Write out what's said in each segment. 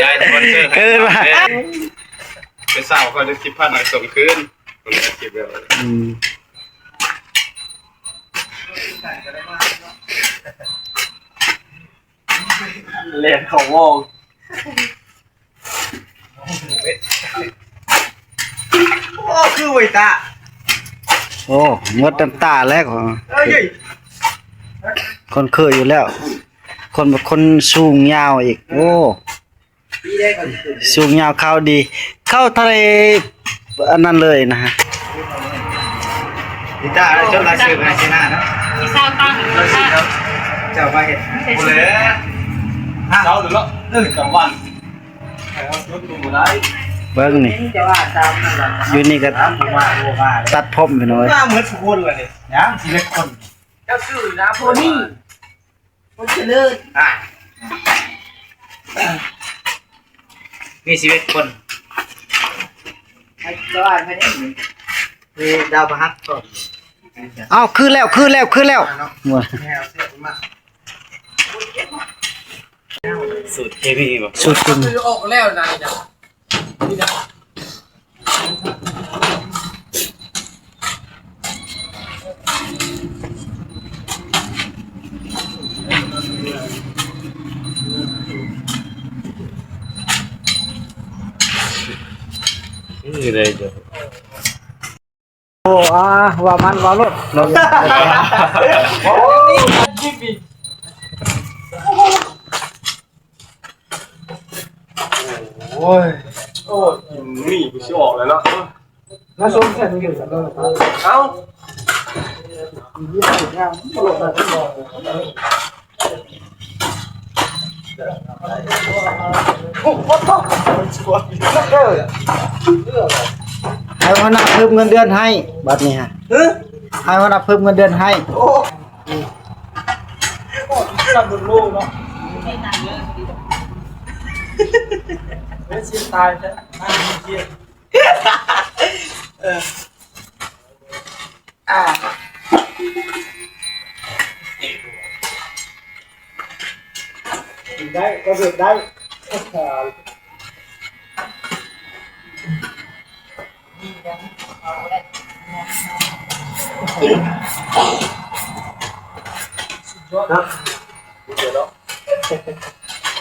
ຍາຍສະປອນເຊີໃຫ້ ເອີ ວ່າ ເອີ ໄປເຊົ່າເຂົາຈັກສິບພັນ ໃຫ້ສົ່ງຄືນ ເພິ່ນເອົາຄລິບແລ້ວ ອືມ ແລ່ນເຂົ້າວອງ ໂອ້ ຄືໄວຕາ ໂອ້ ໝົດນ້ຳຕາແລ້ວ ເອີຍ ຄົນເຄີຍຢູ່ແລ້ວ ຄົນ ຄົນສູງຍາວອີກ ໂອ້ ສູງຍາວ ຂາວດີ ເຂົ້າທະເລ ອັນນັ້ນເລີຍນະ ອີຕາ ເຈົ້າລາຍຊື່ໃຫ້ຊະນະນະ ເຈົ້າຕັ້ງ ເຈົ້າມາເຮັດ ບໍ່ແລ້ວ ເຈົ້າເດີເນາະ ເອີ ກາງວັນ ເບິ່ງນີ້ ຢູ່ນີ້ກໍຕັດຜົມ ພີ່ນ້ອງເອີຍ ມາໝົດທຸກຄົນເລີຍ ຍັງສິບເອັດຄົນ ເຈົ້າຊື່ນາໂພນີ ຄົນຈະເລີນ ອ່າ ມີສິບເອັດຄົນ ໃຫ້ຈະວ່າໃຫ້ນີ້ ມີດາວພະຫັດພ້ອມ ເອົ້າ ຄືແລ້ວ ຄືແລ້ວ ຄືແລ້ວ ມາເນາະ ໂອ້ຍ ແນວເສຍມາ ສູດເຄມີບໍ່? ສູດເຄມີ ຄືອອກແລ້ວນະ ນີ້ນະ ນີ້ນະ ນີ້ໄດ້ເດີ. ໂອ້ ອ່າ ວ່າມັນ ວ່າໂລດ ໂລດ ໂອ້ຍ ໂອ້ຍ ກິນນີ້ກູຊິອອກແລ້ວເນາະ ມາຊົມແທ້ຢູ່ ເອົ້າ. ໃຫ້ຫົວໜ້າເພີ່ມເງິນເດືອນໃຫ້ ບາດນີ້ຮະ ຮະ ໃຫ້ຫົວໜ້າເພີ່ມເງິນເດືອນໃຫ້ ໂອ້ ໂອ້ ລຳໂລເນາະ ເສຍຕາຍແທ້ ເອີ. ອ່າ ກິນໄດ້ ກໍເຮັດໄດ້ ເນາະ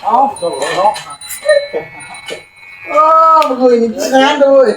ເອົາ ເນາະ ເອີ ບໍ່ເຄີຍມີງານເລີຍ.